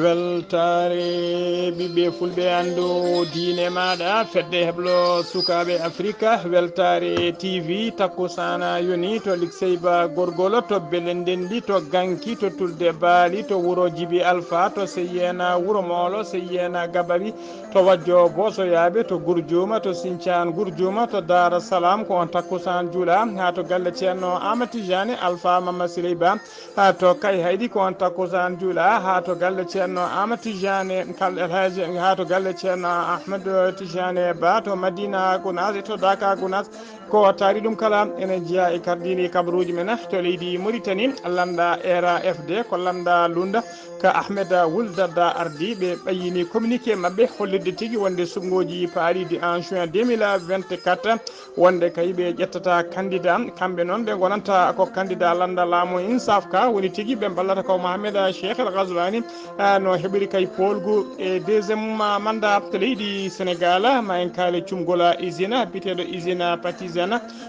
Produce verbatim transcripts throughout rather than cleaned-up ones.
Weltaare ɓiɓɓe fulɓe, anndu diine maaɗa, fedde heblo sukaaɓe Afrika, Weltaare T V, takkusaana yoni to Likseyba Gorgolo, to Bele Ndenndi, to Ganki, to Tulde Baali, to wuro Jibi Alfa, to Seyyeena Wuro Moolo, Seyyeena Gabawi, to Wajjo Boosoyaaɓe, to Gurjuuma, to Sincaan Gurjuuma, to Daara Salaam, ko on takkusaan juulaa, haa to galle Ceerno Aamadu Tijaani, Alfa Mamma Siley Ba, haa to Kayhayɗi, ko on takkusaan juulaa, haa to galle Ceerno Aamadu Tijaani, kal Alhaji, haa to galle Ceerno Ahmadu Tijaani Ba, to Madina Gunaas, e to Daaka Gunaas, ko taari ɗum kala ene jeyaa e kardiini kabaruuji men to leydi Muritani, lannda R A F D, ko lannda Lunda, ka Ahmed Wul Dadda ardi, ɓe ɓayyini communiqué maɓɓe hollirde tigi wonde suɓngooji paariiɗi en juin deux mille vingt-quatre, wonde kay ɓe ƴettata candidat, kamɓe noon ɓe ngonanta ko candidat lannda laamu Insaf ka, woni tigi ɓe mballata ko Mohamed Cheikh El Ghazouani, ah, no heɓiri kay poolgu e deuxième mandat to leydi Sénégal, ma en kaali cumgol usine, biyeteeɗo usine Patisen,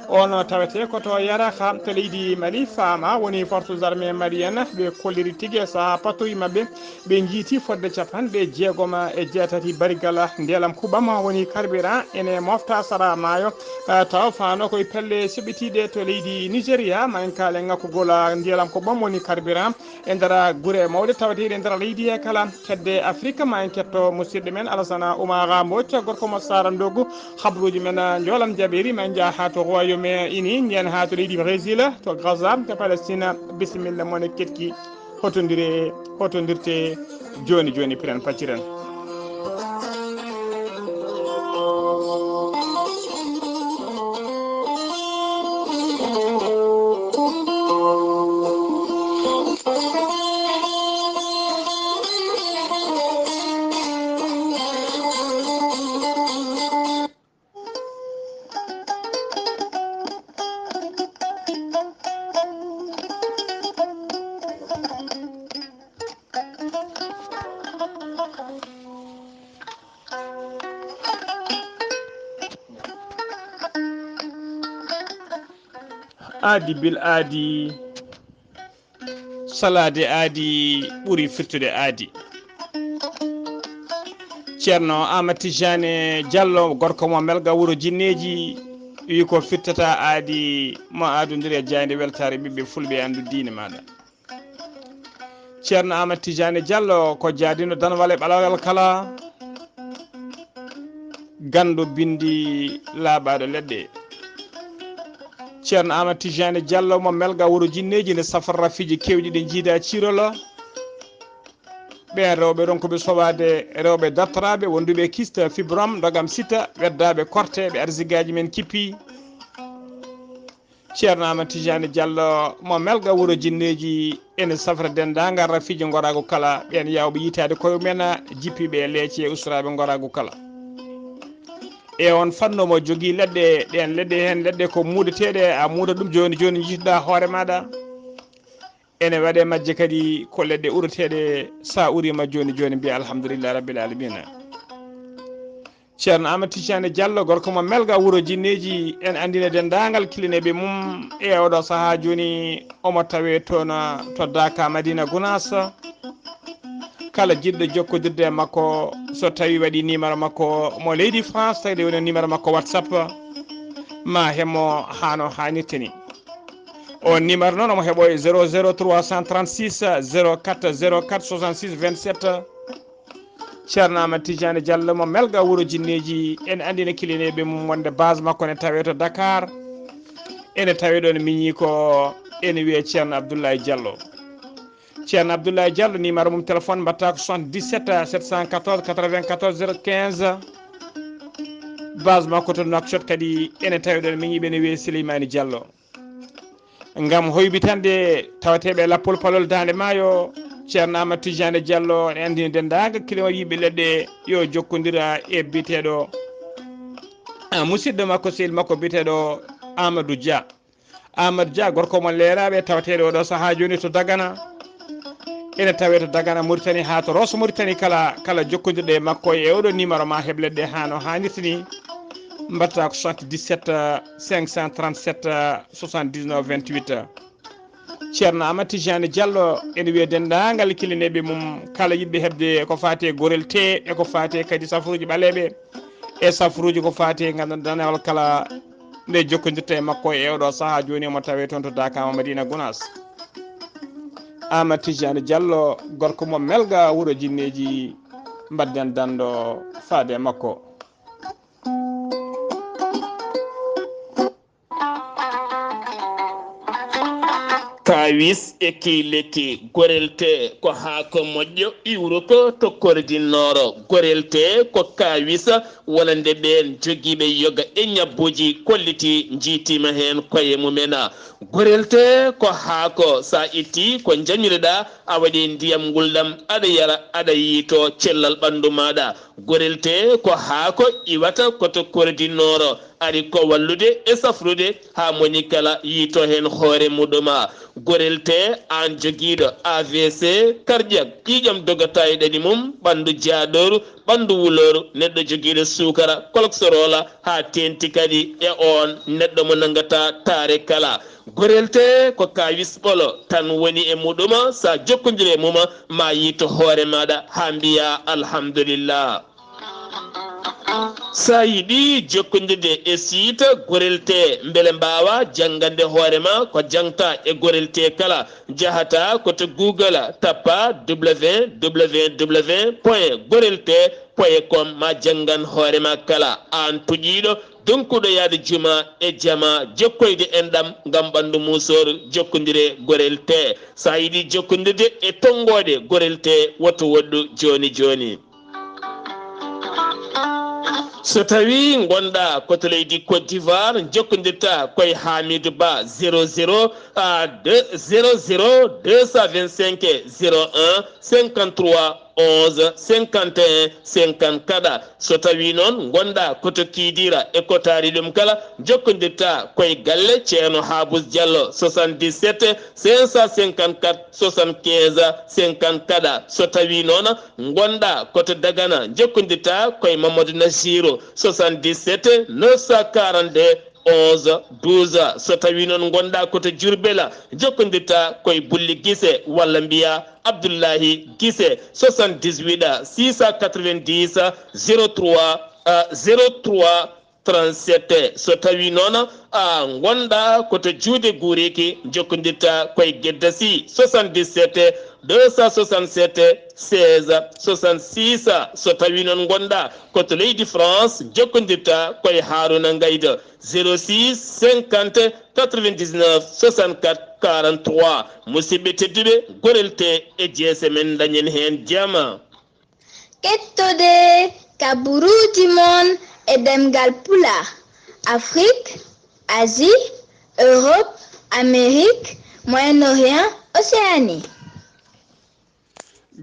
on tawete ko to Yaraha to leydi Mali, faama woni forces armées maliennes, ɓe kolliri tigi e sahaa patrouille maɓɓe, ɓe njiiti fodde capanɗe jeegom e jeetati barigala ndiyalam kuɓɓam woni carburant ene mofta sara maayo, eh, tawa faano koye pelle seɓɓitiiɗe to leydi Nigeria, ma en kaale ŋakkugol ndiyalam kuɓɓam woni carburant e nder gure mawɗe tawateeɗe e nder leydi he kala. Fedde Afrika, ma en ketto musidɗo men Alasana Oumar Mbodj, gorko mo Sara Ndogu, habruuji men, eh, njoolam jaɓeeri, ma en njah haa to Royaume Uni, njiyen haa to leydi Brésil, to Gaza, to Palestine, bisimilla mon e ketki. Hotondire, hotondirte jooni jooni, piren pacciren. Aadi bil aadi. Salaade aadi ɓuri firtude aadi. Ceerno Aamadu Tijaani Jallo, gorko mo Melga wuro Jinneeji, wi ko firtata aadi mo aadondiri e jaaynde weltaare ɓiɓɓe fulɓe e anndu diine maaɗa. Ceerno Aamadu Tijaani Jallo ko jaadino danwale ɓalawal kala. Ganndo binndi laaɓaaɗo leɗɗe. Ceerno Aamadu Tijaani Jallo mo Melga wuro Jinneeji, nde safara rafiiji keewɗi ɗi njiida ciirolo. Ɓeen rewɓe ronkuɓe sowaade rewɓe dartoraaɓe, wonduɓe kista, fibrom, ndogam sita, weddaaɓe korte, ɓe arsigaaji men kippi. Ceerno Aamadu Tijaani Jallo mo Melga wuro Jinneeji ene safra denndaangal rafiiji ngoraagu kala, ɓeen yaawɓe yiytaade koye mumen, jippiiɓe e leece e usturaaɓe ngoraagu kala. E oon fannu omo jogii leɗɗe, ɗeen leɗɗe heen leɗɗe ko muudeteeɗe, a muudat ɗum jooni jooni, njiituɗaa hoore maaɗa. Ene waɗee majje kadi ko leɗɗe ureteeɗe, so a uriima jooni jooni, mbiyaa alhamdulillahi rabbil aalamiina. Ceerno Aamadu Tijaani Jallo, gorko mo Melga wuro Jinneeji, en anndina denndaangal kilineeɓe mum e oɗo sahaa jooni, omo tawee toon to Daaka Madina Gunaas. Kala jiɗɗo jokkondirde e makko, so tawii waɗii numéro makko mo leydi France, tawi woni numéro makko WhatsApp, ma heɓ mo haa no haanirta ni. On numéro noon omo heɓoo e zéro zéro trois cent trente-six zéro quatre zéro quatre soixante-six vingt-sept. Ceerno Aamadu Tijaani Jallo mo Melga wuro Jinneeji, ene anndina kilineeɓe mum wonde base makko ne tawee to Dakar. Ene tawee ɗoon miñii ko ene wiyee Ceerno Abdoulaye Jallo. Ceerno Abdoulaye Jallo, numéro mum téléphone mbaɗataa ko soixante-dix-sept sept cent quatorze quatre-vingt-quatorze zéro quinze. Base makko to Nouakchott kadi ene tawee ɗoon miñii ɓe ene wiyee Sileymaani Jallo. Ngam hoybitande tawateeɓe e lappol palol Daande Maayo, Ceerno Aamadu Tijaani Jallo ene anndina denndaangal kilineeɓe leɗɗe yo jokkondir e biyeteeɗo, ah, musidɗo makko, sehil makko biyeteeɗo Amadou Dia. Amadou Dia, gorko mo Leeraaɓe, tawateeɗo oɗo sahaa jooni to Dagana. Ene tawee to Dagana Mauritanie haa to Rosso Mauritanie kala, kala jokkondirɗe e makko e oɗo numéro ma heɓleɗe haa no haanirta ni. Mbaɗata ko soixante-dix-sept, cinq cent trente-sept, soixante-dix-neuf vingt-huit. Ceerno Amadou Tidiane Diallo ene wiya denndaangal kilineeɓe mum kala yiɗɓe heɓde ko faati e gorel te e ko faati kadi safruuji ɓaleeɓe e safruuji ko faati nganndanɗaa danewal kala nde jokkondirta e makko e oɗo sahaa jooni omo tawee toon to Dakar Madina Gounass. Amadou Tidiane Diallo, gorko mo Melga, wuro jinneeji, mbaɗden danndo faade e makko. Kaawis e kii lekki. Gorel te ko haako moƴƴo iwruko to Kordi Nooro. Gorel te ko kaawis wonande ɓeen jogiiɓe yoga e ñabbuuji kolliti njiitiima heen koye mumen. Gorel te ko haako, so a ittii ko njañruɗaa, a waɗi ndiyam ngulɗam, aɗa yara, aɗa yiytoo cellal ɓanndu maaɗa. Gorel te ko haako iwata ko to Kordi Nooro, ari ko wallude e safrude haa moni kala yiytoo heen hoore muɗum. Gorel te, aan jogiiɗo A V C cardiaque, ƴiiƴam dogata e ɗaɗi mum, ɓanndu jaaɗooru, ɓanndu wulooru, neɗɗo jogiiɗo suukara, cholestérol, haa teeŋti kadi e oon neɗɗo mo nanngataa taare kala. Gorel te ko kaawis ɓolo tan woni e muɗum, so a jokkondiri e mum, ma yiyto hoore maaɗa haa mbiyaa alhamdulillah. So a yiɗi jokkondirde e siita Gorel te, mbele mbaawa janngande hoore ma ko jangta e Gorel te kala, njahata ko to Google, tappa w w w point gorel te point com, ma janngan hoore ma kala. Aan puƴiiɗo, donkuɗo yahde juma e jama, jokkoyde enɗam ngam ɓanndu muusooru, jokkondire Gorel te. So a yiɗi jokkondirde e tonngooɗe Gorel te, woto woɗɗu jooni jooni. So tawii ngonɗaa ko to leydi Côte d'Ivoire, jokkondirta koye Hamidou Ba, zéro zéro, ah, deux, zéro zéro deux cent vingt-cinq zéro un cinquante-trois onze cinquante et un cinquante-quatre. So tawii noon ngonɗaa ko to Kidira e ko taari ɗum kala, jokkondirta koye galle Ceerno Habous Diallo, soixante-dix-sept cinq cent cinquante-quatre soixante-quinze cinquante-quatre. So tawii noon ngonɗaa ko to Dagana, jokkondirta koye Mamadou Nassirou, soixante-dix-sept neuf cent quarante-deux onze douze. So tawii noon ngonɗaa ko to Diourbel, jokkondirta koye Bulli Gise walla mbiyaa Abdullahi Gise, soixante-dix-huit six cent quatre-vingt-dix zéro trois, euh, zéro trois trente-sept. So tawii noon a ngonɗaa ko to Juude Guuriki, jokkondirta koye Gedda Sy, soixante-dix-sept deux cent soixante-sept seize soixante-six. So tawii noon ngonɗaa ko to leydi France, jokkondirta koye Haaruna Ngaydo, zéro six cinquante quatre-vingt-dix-neuf soixante-quatre quarante-trois. Musidɓe tedduɓe, Gorel te e jeese men, dañen heen jam. Kettode kaburuuji mon e ɗemngal Pulaar, Afrik, Asie, Europe, Amérique, Moyen-Orient, Océanie.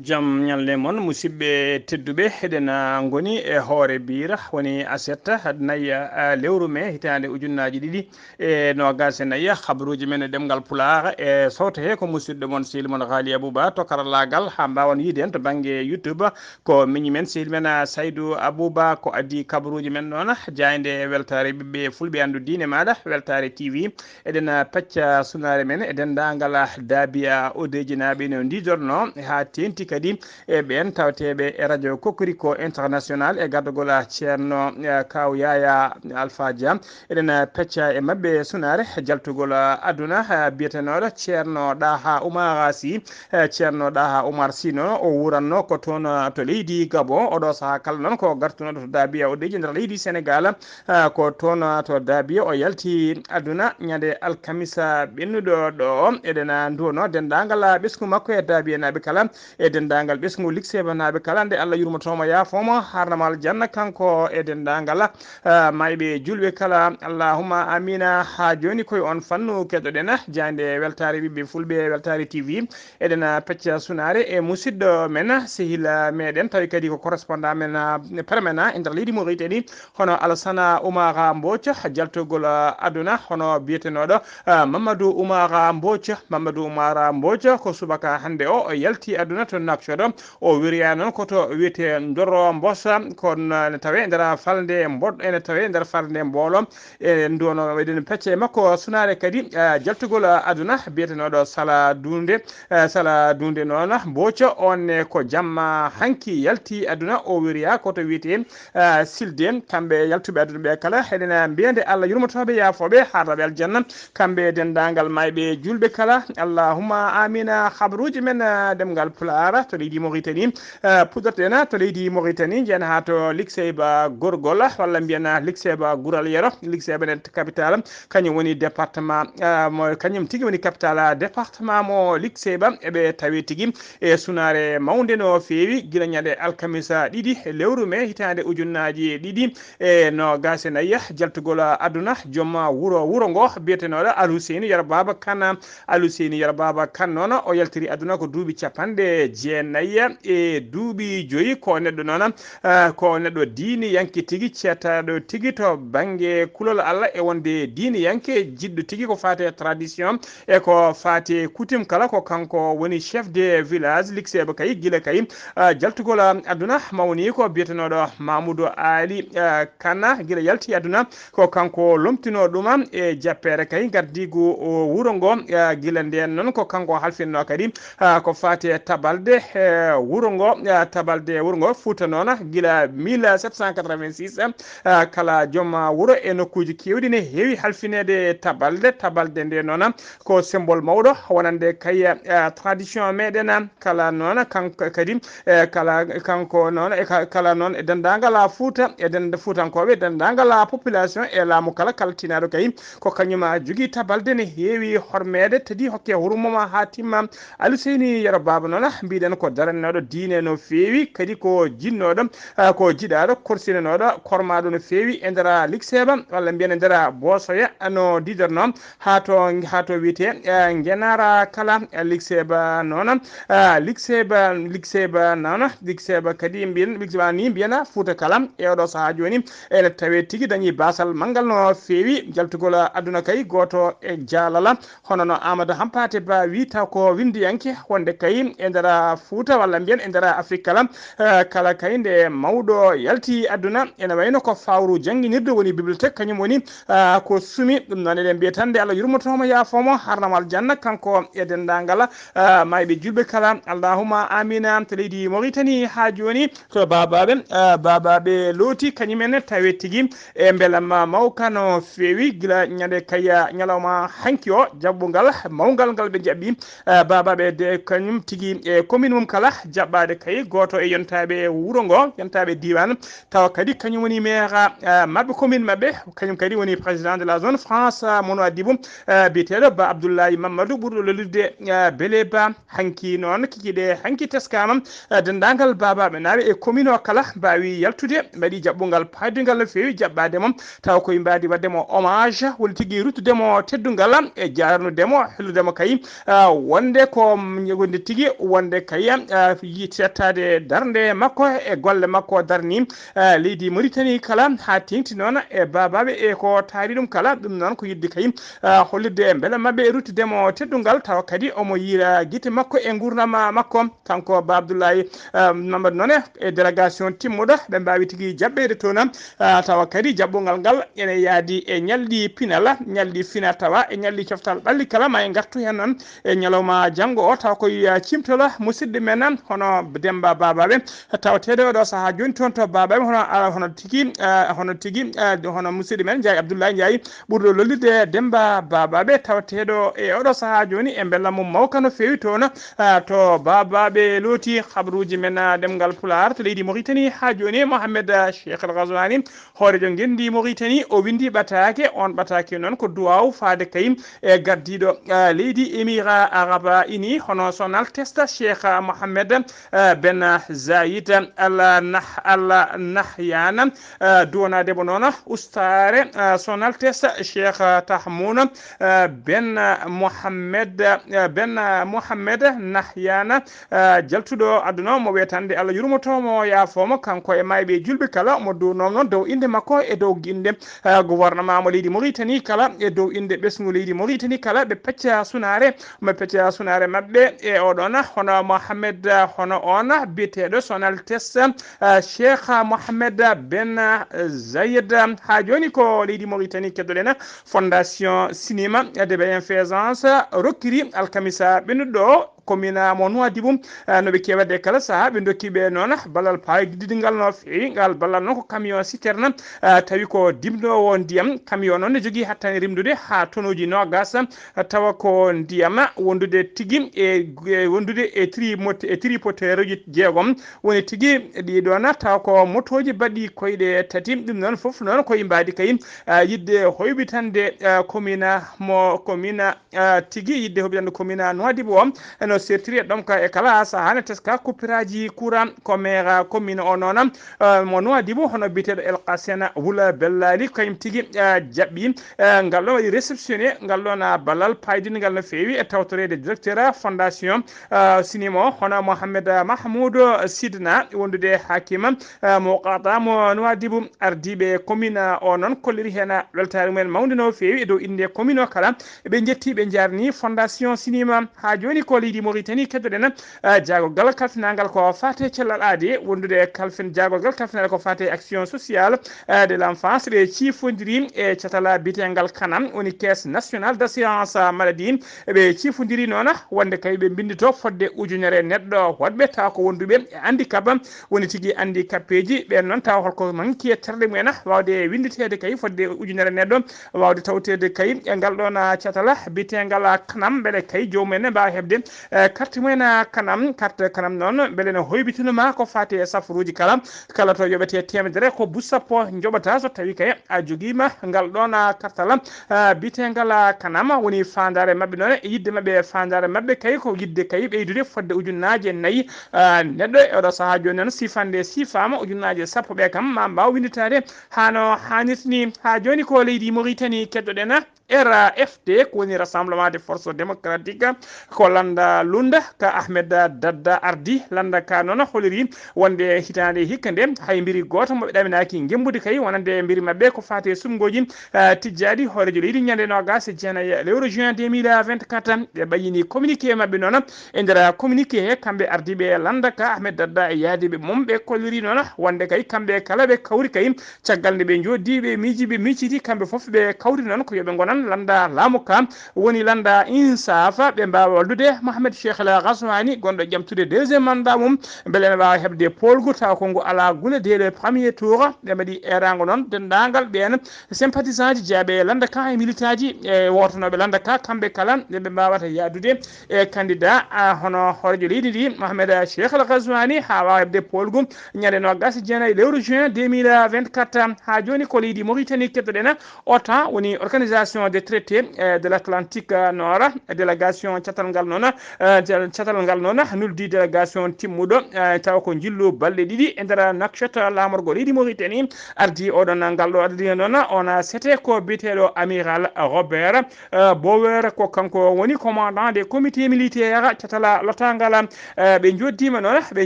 Jam ñalle mon, musidɓe tedduɓe, eɗen, ah, ngoni e hoore biira, woni aset nayi, ah, lewru mee hitaande ujunnaaji ɗiɗi e noogaas e nayi. Habruuji men e ɗemngal Pulaar e sowto he ko musidɗo mon, sehil mon Haali Abuba to karallaagal, haa mbaawon yiide en to bannge YouTube. Ko miñi men, sehil men, ah, Saydu Abuba, ko adii kabaruuji men noon. Jaaynde e weltaare ɓiɓɓe fulɓe, anndu diine maaɗa, Weltaare T V. Eɗen, ah, pecca sunaare men e denndaangal, ah, Daabiya Odejinaaɓe no ndiidornoo, haa teeŋti kadi e ɓeen tawteeɓe e Radio Kokoriko International e gardagol, ah, Ceerno, ah, Kaaw Yaaya Alfaa Dia. Eɗen, ah, pecca e maɓɓe sunaare jaltugol, ah, aduna, ah, biyetenooɗo Ceerno Ɗaha Umar Sy. Eh, Ceerno Ɗaha Umar Sy noon, o wuuranno ko toon, ah, to leydi Gabon. Oɗo sahaa kala noon ko gartunooɗo to Daabiya Odejii nder leydi Senegaal. Ah, ko toon, ah, to Daabiya o yalti aduna ñande alkamisa ɓennuɗo ɗo. Eɗen, ah, nduwano denndaangal, ah, ɓesngu makko e Daabiyanaaɓe kala e denndaangal ɓesngu Liksebanaaɓe kala, nde Allah yurmotooma, yaafooma, harnama aljanna, kanko e denndaangal, ah, maayɓe julɓe kala. Allahumma amina. Haa jooni koye on fannu keɗoɗen jaaynde weltaare ɓiɓɓe fulɓe, Weltaare T V. Eɗen, ah, pecca sunaare e musidɗo men, sehil, ah, meɗen, tawi kadi ko correspondant men, ah, permanent e nder leydi Mauritanie, hono Alassana Oumara Mbodj, jaltugol, ah, aduna, hono biyetenooɗo, ah, Mamadou Oumara Mbodj. Mamadou Oumara Mbodj ko subaka hannde o, o yalti aduna to Nouakchott. O wiriya noon ko to wiyetee Ndoro Mbosa, ko n-, ene tawee nder falnde Mbod-, ene tawee nder falnde Mboolo. E nduwono eɗen pecca e makko sunaare kadi, ah, jaltugol, ah, aduna, biyetenooɗo Sala Dunde. Eh, Sala Dunde noon, Mbodj, on ne ko jamma hanki yalti aduna, o wiriya ko to wiyetee, eh, Silde. Kamɓe yaltuɓe aduna ɓe kala, eɗen mbiya nde Allah yurmotooɓe, yaafooɓe, harnaɓe aljanna, kamɓe e denndaangal maayɓe julɓe kala. Allahumma amina. Habaruuji men, eh, ɗemngal Pulaar to leydi Mauritanie, eh, puɗɗoto-ɗen to leydi Mauritanie, njeyen haa to Likseyba Gorgol, walla mbiyen Likseyba Gural Yero, Likseyba nder capital, kañum woni département, ah, mo, kañum tigi woni capital, ah, département mo Likseyba. Eɓe tawi tigi e sunaare mawnde no feewi, gila ñande alkamisa ɗiɗi lewru mee hitaande ujunnaaji ɗiɗi e noogaas e nayi, jaltugol aduna, joom wuro, wuro ngo biyetenooɗo Alhuseyni Yero Baaba Kan. Alhuseyni Yero Baaba Kan noon, o yaltiri aduna ko duuɓi capanɗe jeenayi e duuɓi joyi. Ko neɗɗo noon, ah, ko neɗɗo diiniyanke tigi, cettaaɗo tigi to bannge kulol Allah e wonde diiniyanke, jiɗɗo tigi ko faati e tradition e ko faati e coutume kala. Ko kanko woni chef de village Likseyba kay, gila kay, ah, jaltugol, ah, aduna mawni ko biyetenooɗo Mamoudou Ali, ah, Kana, gila yalti aduna, ko kanko lomtinoo ɗum e jappeere kay ngardiigu o wuro ngo, ah, gila ndeen noon ko kanko halfinno kadi, ah, ko faati e tabalde, eh, wuro ngo, ah, tabalde wuro ngo Fuuta noon, gila mille sept cent quatre-vingt-six, ah, kala joom wuro e nokkuuji keewɗi ne heewi halfineede tabalde. Tabalde nde noon ko symbole mawɗo wonande kay, ah, tradition meɗen, kala noon kanko kadi, eh, kala kanko noon e ka-, kala noon e denndaangal Fuuta, e dennda-, Fuutankooɓe, denndaangal population e laamu kala, kala tinaaɗo kay ko kañum jogii tabalde ne heewi hormeede, tedii hokke hurmuma haa timma. Alhuseyni Yero Baaba noon, mbiɗen ko daranooɗo diine no feewi, kadi ko jinnooɗo, ah, ko jiɗaaɗo, korsinanooɗo, kormaaɗo no feewi e nder Likseyba, walla mbiyen e nder Boosoya, no diidarnoo haa to, haa to wiyetee, eh, Ngenaara kala, eh, Likseyba noon, ah, Likseyba, Likseyba noon, Likseyba kadi mbiyen, Likseyba ni mbiyana Fuuta kala e oɗo sahaa jooni, ene tawee tigi dañi baasal manngal no feewi, jaltugol aduna kay gooto e jaalala, hono no Amadou Hampate Ba wi taw ko winndiyanke wonde kay e nder Fuuta walla mbiyen e nder Afrik kala, eh, kala kay nde mawɗo yalti aduna, ene wayno ko fawru jannginirde woni bibliothèque, kañum woni, ah, ko sumi. Ɗum noon eɗen mbiya tan nde Allah yurmotooma, yaafoomo, harnamo aljanna, kanko e denndaangal, ah, maayɓe julɓe kala. Allahumma amina. To leydi Mauritanie haa jooni, to Baabaaɓe, ah, Baabaaɓe Looti, kañum en tawi tigi e mbelamma mawka no feewi, gila ñande kayya ñalawma hanki o, jaɓɓungal mawngal ngal ɓe jaɓɓi, ah, Baabaaɓe de kañum tigi e commune mum kala, jaɓɓaade kay gooto e yontaaɓe wuro ngo, yontaaɓe diiwaan, tawa kadi kañum woni maire, ah, maɓɓe, commune maɓɓe, kañum kadi woni président de la zone France, ah, Mono Adibou, ah, biyeteeɗo Ba Abdoulaye Mamadou, ɓurɗo lolirde, ah, Bele Ba. Hanki noon, kikiiɗe hanki teskaama, eh, denndaangal Baabaaɓe Naaɓe e commune o kala mbaawi yaltude, mbaɗi jaɓɓungal paaɗungal no feewi jaɓɓaade mo, tawa koye mbaadi waɗde mo hommage, woni tigi ruttude mo teddungal e jaarnude mo, hollude mo kay, ah, wonde ko, wonde tigi, wonde kay, ah, yi-, settaade darnde makko e golle makko darni, ah, leydi Mauritanie kala, haa teeŋti noon e Baabaaɓe e ko taari ɗum kala. Ɗum noon ko yiɗde kay, ah, hollirde mbela maɓɓe e ruttude mo teddungal, tawa kadi omo yiira gite makko e nguurndam makko, kanko Ba Abdoulaye, ah, Mamadou noon e, e délégation timmuɗo, ɓe mbaawi tigi jaɓɓeede toon, ah, tawa kadi jaɓɓungal ngal ene yaadi e ñalɗi pinal, ñalɗi fina tawa e ñalɗi coftal ɓalli kala, ma en ngartu heen noon e ñalawma janngo o, tawa koye, ah, cimtol musidɗo men, hono Demba Babaɓe, tawateeɗo oɗo sahaa jooni toon to Babaɓe, hono, ah, hono tigi, ah, hono tigi, ah, hono musidɗo men Ndiaye Abdoulaye Ndiaye, ɓurɗo lollirde Demba Babaɓe, tawateeɗo e oɗo sahaa jooni e mbela mum mawka no feewi toon, ah, to Babaɓe Looti. Habaruuji men, ah, ɗemngal Pulaar to leydi Mauritanie haa jooni, Mohamed, ah, Cheikh El Ghazouani, hooreejo ngenndi Mauritanie, o winndi ɓataake. On ɓataake noon ko duwaaw faade kay e gardiiɗo, ah, leydi Émirats Arabes Unis, hono Son Altesse Cheikh Cheikh Mohamed, eh, Ben Zayed Al Nah-, Al Nahyan, eh, duwanaade mo noon ustaare, eh, Son Altesse Cheikh Tahmoun, eh, Ben Mohamed, eh, Ben Mohamed Nahyan, eh, jaltuɗo aduna o, mo wiyetande Allah yurmoto mo, yaafo mo, kanko e maayɓe julɓe kala, mo duwnoom noon dow innde makko e dow innde, eh, gouvernement mo leydi Mauritanie kala, e dow innde ɓesngu leydi Mauritanie kala, ɓe pecca sunaare, mo pecca sunaare maɓɓe e oɗon, hono Mohamed, hono on biyeteeɗo Son Altesse, eh, Cheikh Mohamed Ben Zayed. Haa jooni ko leydi Mauritanie keddoɗen, Fondation Sinima de Bienfaisance rokkiri alkamisa ɓennuɗo commune mo Nouadhibou, eh, no ɓe keewata e kala sahaa, ɓe ndokki ɓe noon ballal paayodingal no feewi. Ngal ballal noon ko camion citerne, eh, tawi ko dimnoowo ndiyam. Camion noon ne jogii hattande rimdude haa tonnuuji noogas, eh, tawa ko ndiyam wondude tigi e, e wondude e tri mot-, e tripoteeruuji jeegom. Woni tigi ɗi ɗoon tawa ko motooji baɗɗi koyɗe tati. Ɗum noon fof noon ko e mbaadi kay, eh, yiɗde hoyɓitande, eh, commune mo, commune, eh, tigi yiɗde hoyɓitande commune Nouadhibou o. Eno sertiri e ɗomka e kala sahaa, ne teska coupuraaji courant ko maire commune o noon, eh, mo Nouadhibou, hono biyeteeɗo El Qassena Wula Bellali, kañum tigi, eh, jaɓɓi, eh, ngal ɗoon waɗi réceptionné ngal ɗoon, ah, ballal paayodingal no feewi e tawtoreede directeur fondation, eh, Sinima o, hono Mohamed Mahmoud Sidna, wondude haakima, eh, mo Qata mo Nouadhibou. Ardiiɓe commune o noon kolliri heen weltaare mumen mawnde no feewi e dow innde commune o kala. Ɓe njetti, ɓe njaarni Fondation Sinima. Haa jooni ko leydi Mauritanie keddoɗen, eh, jaagorgal kalfinaangal ko faati e cellal aadi, wondude e kalfin-, jaagorgal kalfinaangal ko faati e action sociale, eh, de l'enfance. Ɓe ciifondiri e catal biyeteengal kanam, woni Caisse Nationale d'Assurance Maladie. Ɓe ciifondiri noon wonde kay ɓe mbinndito fodde ujunere neɗɗo woɗɓe tawa ko wonduɓe e handicap, woni tigi handicapéji. Ɓeen noon tawa holko manki e terɗe mumen waawde winnditeede kay fodde ujunere neɗɗo waawde tawteede kay e ngal ɗoon, ah, catal biyeteengal, ah, kanam, mbele kay joomum en ne mbaawa heɓde, eh, carte mumen, ah, kanam. Carte kanam noon mbele ne hoybitino ma ko faati e safaruuji kala, kala to yoɓetee teemedere ko buuɗi sappo njoɓata so tawi kay a jogiima ngal ɗoon, ah, kartal, ah, biyeteengal, ah, kanam. Woni faandaare maɓɓe noon e yiɗde maɓɓe, faandaare maɓɓe kay ko yiɗde kay ɓeydude fodde ujunnaaje nayi, ah, neɗɗo e oɗo sahaa jooni noon sifande sifaama ujunnaaje sappo ɓe kam ma mbaaw winnditaade haa no haanirta ni. Haa jooni ko leydi Mauritanie keddoɗen, R F D, ko woni Rassemblement de Force Démocratique, ko lannda lunda ka Ahmed Dadda ardi. Lannda ka noon holiri wonde hitaande hikka nde hay mbiri gooto mo ɓe ɗaminaaki ngembude kay wonande mbiri maɓɓe ko faati e suɓngooji, eh, tijjaaɗi hooreejo leydi ñande noogas e jeenayi lewru juin deux mille vingt-quatre. Ɓe ɓayyini communiqué maɓɓe noon. E nder communiqué he, kamɓe ardiiɓe lannda ka Ahmed Dadda e yaadiiɓe mum ɓe kolliri noon wonde kay kamɓe kala ɓe kawri kay caggal nde ɓe njooɗdi ɓe miiji ɓe miijiti kamɓe fof ɓe kawri noon ko yoɓe ngonan lannda laamu ka woni lannda insafa ɓe mbaawa wallude Mohamed Cheikh El Ghazouani gonɗo ƴamtude deuxième mandat mum mbele ene waawa heɓde poolgu tawa ko ngu alaa gule dès le premier tour. Ɓe mbaɗi eeraango noon denndaangal ɓeen sympathisant ji jeyaɓe e lannda ka e militaaji e wootonooɓe lannda ka kamɓe kala nde ɓe mbaawata yahdude e candidat, ah, hono hooreejo leydi ndi Mohamed Cheikh El Ghazouani haa waawa heɓde poolgu ñande noogas e jeenayi lewru juin deux mille vingt-quatre. Haa jooni ko leydi Mauritanie keddoɗen. OTAN woni Organisation des Traités, eh, de l'Atlantique Nord. Délégation catal ngal noon, eh, catal ngal noon nuldi délégation timmuɗo, eh, tawa ko njillu balɗe ɗiɗi e nder Nouakchott laamorgo leydi Mauritanie. Ardi oɗon ngal ɗo ardi noon on sete ko biyeteeɗo Amiral Robert, eh, Bauer, ko kanko woni commandant des comités militaires catal lotangal, eh, ɓe njooɗdiima noon, ɓe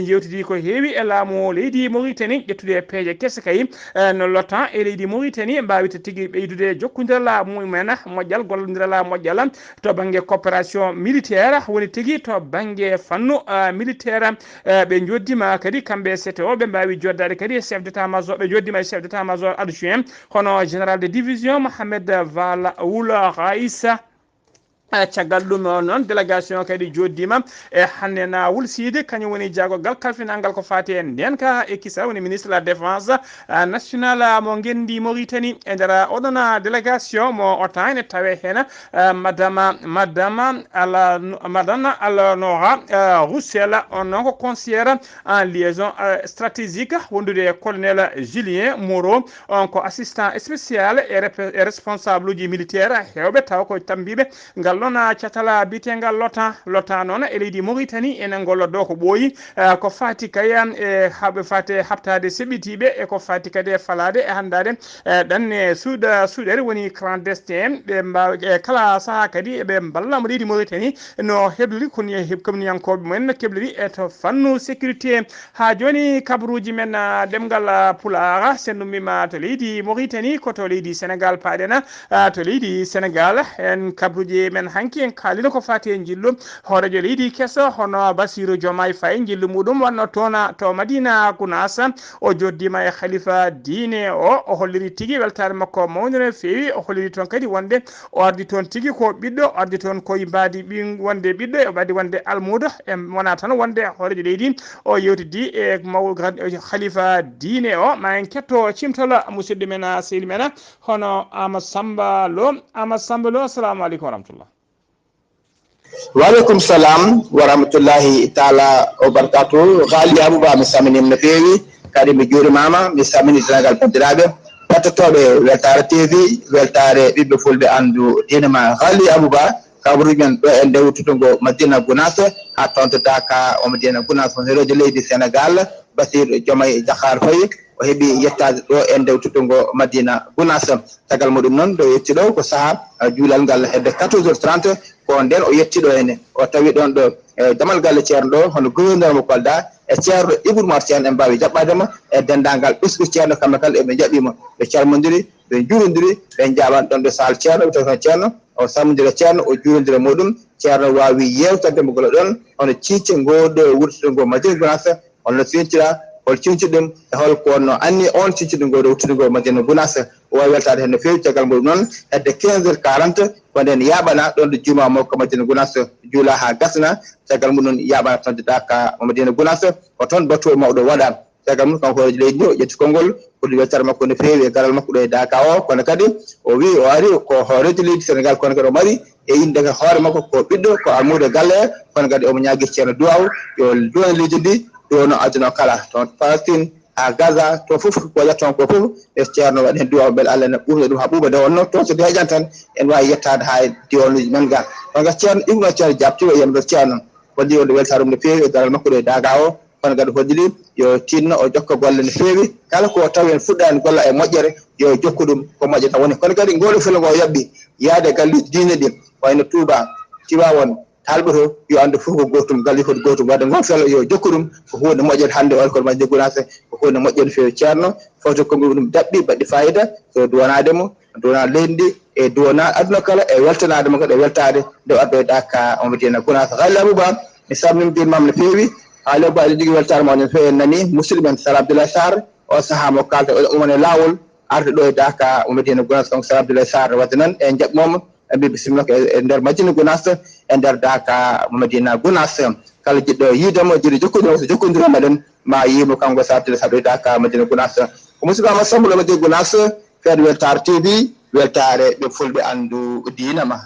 njeewtidi ko heewi e laamu leydi Mauritanie, ƴettude peeje kese kay, eh, no l'OTAN e leydi Mauritanie mbaawita tigi ɓeydude jokkondiral mumen moƴƴal, gollondiral moƴƴal to bannge coopération militaire, woni tigi to bannge fannu, eh, militaire. Eh, ɓe njooɗdiima kadi kamɓe C T O, ɓe mbaawi jooɗdaade kadi e chef d'état-major, ɓe njooɗdiima e chef d'état-major adjoint, hono général de division Mohamed Val Oul Raissa. Eh, caggal ɗum, eh, noon, délégation kadi jooɗdiima e hannde na wulsiide, kañum woni jaagorgal kalfinangal ko faati e ndeenka e kisal, woni ministre de la défense, eh, nationale, eh, mo ngenndi Mauritanie. E nder, eh, oɗon, eh, délégation mo OTAN ene tawee heen, eh, madame, madame Al-, madame Alnora, eh, Roussel, on noon ko conseillère en liaison, eh, stratégique, wondude e colonel Julien Moreau, on ko assistant spécial e rep-, e responsable uji militaire heewɓe taw ko tambiiɓe ngal Lona catala bitengal lota lota noon e leydi Mauritanie ene ngollo ɗo ko ɓooyi, eh, ko fati kaya e haɓe fate haɓtade seɓitiɓe e ko fati kadi e falade e handade, eh, ɗanne suuɗa suuɗere woni clandestin ɓe mbaw e kala saaha kadi ɓe mballamo leydi Mauritanie no hebliri kono e heb- komniyankoɓe mumen no kebliri e to fannu sécurité. Ha joni kabaruji men, ah, ɗemgal, ah, Pulaar, sen ummima to leydi Mauritanie ko to leydi Sénégal paɗen, ah, to leydi Sénégal. En kabaruji men hanki en kalino ko fati e jillu hoorejo leydi keso hono Bassirou Diomaye Faye, jillu muɗum wanno toon to Madina Gounass. O joddima e khalifa diine o, o holliri tigi weltare makko mawde no feewi. O holliri toon kadi wonde o ardi toon tigi ko ɓiɗɗo, o ardi toon ko e mbaadi ɓin wonde ɓiɗɗo, e mbaadi wonde almuudo, e wona tan wonde hoorejo leydi o yewtidi e maw- khalifa diine o. Ma en ketto cimtol musidɗo men, sehil men, hono Ama Samba Lo. Ama Samba Lo, assalamu aleykum wa rahmatullah. Waleykum salam wa rahmatullahi taala wa barakatuh. Ghali Abouba, mi salminima no feewi, kadi mi juurimama, mi salmini denagal bandiraɓe hettotoɓe Weltare T V, Weltare ɓiɓɓe fulɓe andu diine ma. Ghali Abouba, kabaruji men ɗo e nde wuttude ngo Madina Gounass, ha toon to Daka o Madina Gounass, on herojo leydi Sénégal, Bassirou Diomaye Diakhar Faye, o heɓi yettade ɗo e nde wuttude ngo Madina Gounass. Caggal muɗum noon, ɗo yetti ɗo ko saha, eh, juulal ngal hedde quatorze heures trente, ko nden o yetti ɗo henne. O tawi ɗon ɗo, eh, damal galle ceerno ɗo, hono gouverneur mo Kolda, e ceerno Ibou Oumar Thiam, en mbaawi jaɓɓaade mo, e denndaangal ɓesngu ceerno, kamɓe kala eɓe njaɓɓiima. Ɓe calmondiri, ɓe njuurondiri, ɓe njaaɓan ɗon ɗo saal ceerno, ɓe tawi toon ceerno, o salmondira ceerno, o juurondira muɗum. Ceerno waawi yeewtande mo golle ɗon, hono ciice ngoo ɗo wurtude ngoo Madina Gounass, holno cincira, hol cinci ɗum, e hol ko wonno anni on cinci ɗum ngoo ɗo wuttude ngoo Madina Gounass. O waawi weltaade heen no feewi. Caggal muɗum noon, hedde quinze heures quarante, ko nden yaaɓana ɗon ɗo juuma makko Madina Gounass juula haa gasna. Caggal muɗum noon yaaɓana toon de Daka Madina Gounass, ko toon batu mawɗo waɗa. Caggal mum, kanko hooreejo leydi ndi, o ƴetti konngol, hoɗi weltaare makko no feewi e garal makko ɗo e Daka o, kono kadi o wi o ari ko hooreejo leydi Sénégal, kono kadi o mari e innde ka hoore makko ko ɓiɗɗo, ko almuudo galle, kono kadi omo ñaagii ceerno duwaaw yo duwana leydi ndi, duwano aduna o kala, toon Palestine, haa Gaza, toon fof ko waɗata toon ko fof, e ceerno waɗi heen duwaaw, mbele Allah ene ɓuuɓna ɗum haa ɓuuɓa, nde wonno toon so nde heƴan tan, en waawi yettaade haa e diwaanuuji men ga. Kono kadi ceerno Ibnu Ceerno Jaabtiiɗo, yiyam ɗo ceerno, waɗi wonde weltaare mum no feewi e garal makko ɗo e Daka o, kono kadi holliri yo tinno o jokka golle no feewi. Kala ko tawi en fuɗɗaani golla e moƴƴere, yo jokku ɗum ko moƴƴata woni. Kono kadi ngol felo ngo yaɓɓi yaade e galleeji diine ɗi, wayno Touba, Tivaouane, Talɓe to, yo anndu fof ko gootum, galle fof ko gootum. Wadde ngol felo yo jokku ɗum, ko huunde moƴƴere hannde o alkol majje Gounass, ko huunde moƴƴere no feewi. Ceerno, foto ko ɗum daɓɓi, baɗɗi fayida, so duwanaade mo, duwana leydi ndi, e duwana aduna kala, e weltanaade mo kadi, e weltaade nde o addoyɗa ka omo dina Gounass. Ghali Abouba, mi salmini, mi juurimama no feewi. Ghali Abouba, eɗen jogii weltaare mawɗo no feewi, en nani musidɗo men Sara Abdoulaye Sarr, o sahaa mo kalten, o umani e laawol, arde ɗo e Daka omo dina Gounass, donc Sara Abdoulaye Sarr. Wadde noon, en jaɓɓi mo, en mbi bisimilla ko e, e nder Madina Gounass, e nder Daka omo dina Gounass. Kala jiɗɗo yiide mo, jiɗɗo jokkodira mo, so jokkondira meɗen, ma yiimo kanko Sara Abdoulaye Sarr ɗo e Daka Madina Gounass. Ko musidɗo Amadou Samba Lo Madina Gounass, fed Weltare T V, weltare ɓe fulɓe anndu diina ma.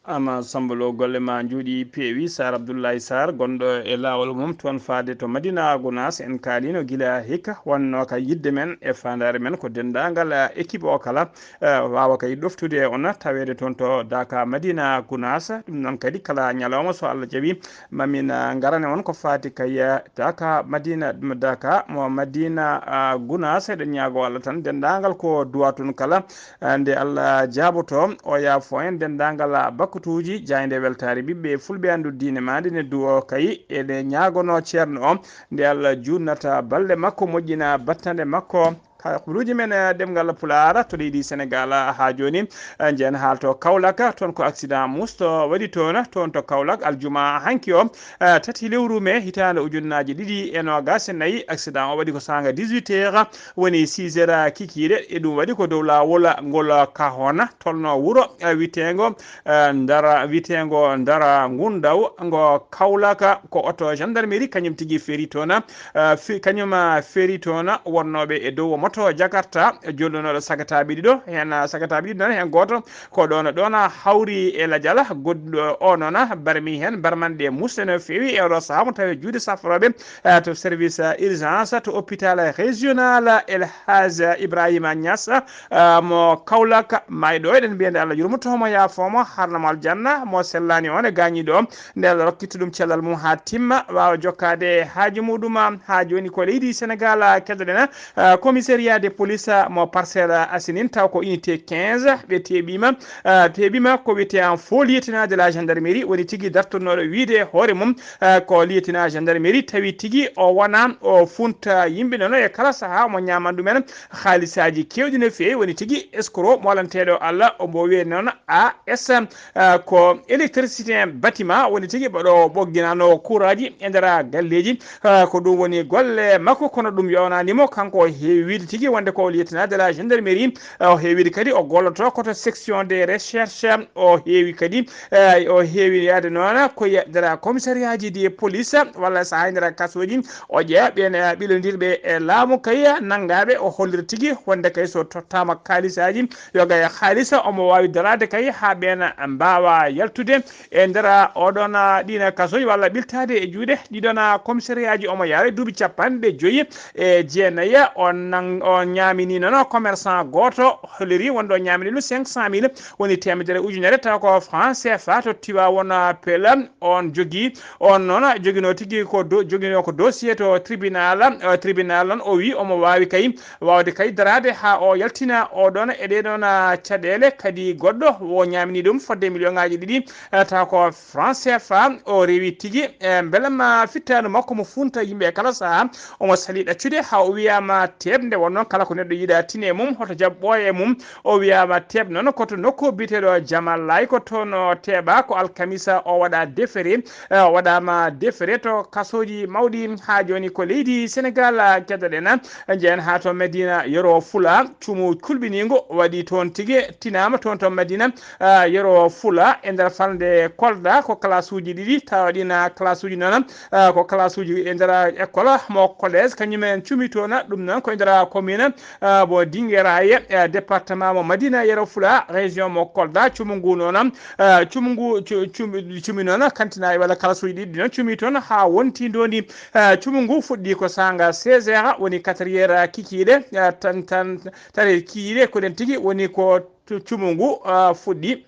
Ama Samba Lo, golle ma njuuɗi peewi. Sar Abdoulaye Sarr, gonɗo e laawol mum toon faade to Madina Gounass, en kaalino gila hikka, wonno ka yidde men e faandaare men ko denndaangal, eh, équipe o kala, eh, waawa kay ɗoftude on, taweede toon to Daka Madina Gounass. Ɗum noon kadi kala ñalawma, so Allah jaɓi, mamin, eh, ngarane on ko faati kay, eh, Daka Madina, Daka mo Madina, ah, Gounass. Eɗen ñaago Allah tan denndaangal ko duwa toon kala, ah, nde Allah jaaboto, o yaafo en denndaangal, ah, bakkutuuji, jaaynde weltaare ɓiɓɓe fulɓe anndu diine ma nde ne duwo kay. Eɗen ñaagono ceerno o nde Allah juutnata balɗe makko, moƴƴina battane makko. Ka kabaruuji men, eh, ɗemngal Pulaar to leydi Senegaal, ah, haa jooni, eh, njehen haa to Kaolack, toon ko accident musto waɗi toon, toon to Kaolack, aljuma hanki o, eh, tati lewru mee hitaande ujunnaaje ɗiɗi e noogaas e nayi. Accident o waɗi ko saanga dix-huit heures, woni six heures kikiiɗe. E ɗum waɗi ko dow laawol ngol Kahona, tolno wuro, eh, wiyeteengo, eh, Ndara, wiyeteengo Ndara Ngundaw, ngo Kaolack. Ko oto gendarmerie kañum tigi feeri toon, eh, fe-, kañum, eh, feeri toon wonnooɓe e dow o. To Jakarta, jolnunooɗo sagataaɓe ɗiɗo, heen sagataaɓe ɗiɗo noon, heen gooto ko ɗoon ɗoon hawri e lajal, goɗɗo o noon barmi heen, barmanɗe muusde no feewi e oɗo sahaa mo tawi juuɗe safrooɓe, eh, to service, eh, urgence to hôpital régional El Hadj Ibrahima Niass, eh, mo Kaolack, maayɗo, eɗen mbiyande Allah yurmo tomo yaafoomo harnamo aljanna, mo sellaani on e gaañiiɗo o, nde Allah rokkiti ɗum cellal mum haa timma, waawa jokkaade e haaju muɗum. Haa jooni ko leydi Senegal, ah, keddoɗen, ah, commissariat de police, ah, mo Parcelles Assainies, taw ko unité quinze, ɓe teeɓiima, ah, teeɓiima ko wiyetee en faux lieutenant de la gendarmerie, woni tigi dartotnooɗo wiyde hoore mum, ah, ko lieutenant gendarmerie, tawi tigi o wona o funta yimɓe noon e kala sahaa omo ñaama ɗumen haalisaaji keewɗi no feewi, woni tigi escroc molanteeɗo Allah, omo wiyee noon A S, ah, ko électricité bâtiment, woni tigi baɗoowo ɓogginanoowo kuuraaji e nder galleeji. Ah, ko ɗum woni golle makko, kono ɗum yownaani mo. Kanko o heewi wiyde tigi wonde ko o lieutenant de la gendarmerie, ah, o heewi wiyde kadi o golloto ko to section de recherche, o heewi kadi, eh, o heewi yaade noon ko e nder commissariat ji de police walla sahaa e nder kasooji, o ƴeewa ɓeen, eh, ɓilondirɓe e laamu kay nanngaaɓe, o hollira tigi wonde kay so tottaama kaalisaaji, yoga e haalisa, omo waawi daraade kay haa ɓeen mbaawa yaltude e nder oɗon, ah, ɗiin kasooji walla ɓiltaade e juuɗe ɗiɗon, ah, commissariat ji. Omo yaara e duuɓi capanɗe joyi e jeenayi, o nan-, o ñaamini noon commerçant gooto, holliri wonde o ñaamini ɗum cinq cent mille, woni teemedere ujunere, tawa ko franc C F A to Tivaouane Peulh. On jogii, on noon joginoo tigi ko do-, joginoo ko dossier to tribunal, eh, tribunal noon o wi omo waawi kay, waawde kay daraade haa o yaltina o ɗoon e ɗee ɗoon, ah, caɗeele. Kadi goɗɗo o ñaamini ɗum fodde million ŋaaji ɗiɗi, eh, tawa ko franc C F A, o rewi tigi, eh, mbela ma fittaandu makko mo funta yimɓe e kala sahaa, omo salii ɗaccude haa o wiyaama teeɓde. Won noon kala ko neɗɗo yiɗa tine e mum, hoto jaɓ ɓooya e mum, o wiyaama teeɓ noon ko to nokku biyeteeɗo Jamal Laay, ko toon o teeɓa, ko alkamisa o waɗa déféré, eh, o waɗaama déféré to kasooji mawɗi. Haa jooni ko leydi Senegal, ah, keddoɗen, ah, njehen haa to Medina Yoro Fula, cumu kulɓiniingu waɗi toon tigi, tinaama toon to Medina, ah, Yoro Fula e nder falnde Kolda, ko kalasuuji ɗiɗi, tawa ɗiin kalasuuji noon, ah, ko kalasuuji e nder école mo collège, kañum en cumi toon, ɗum noon ko e nder commune, ah, mo Dinguéraye, eh, département mo Madina Yoro Fula, région mo Kolda. Cumu ngu noon, ah, cumu ngu cu-, cumi, cumi noon kantinaaji walla kalasuuji ɗiɗi noon cumi toon haa wonti ndoondi. Eh, cumu ngu fuɗɗi ko saanga seize heures, woni quatre heures kikiiɗe, eh, tan, tan, tare kikiiɗe, ko ɗen tigi woni ko tu-, cumu ngu, ah, fuɗɗi.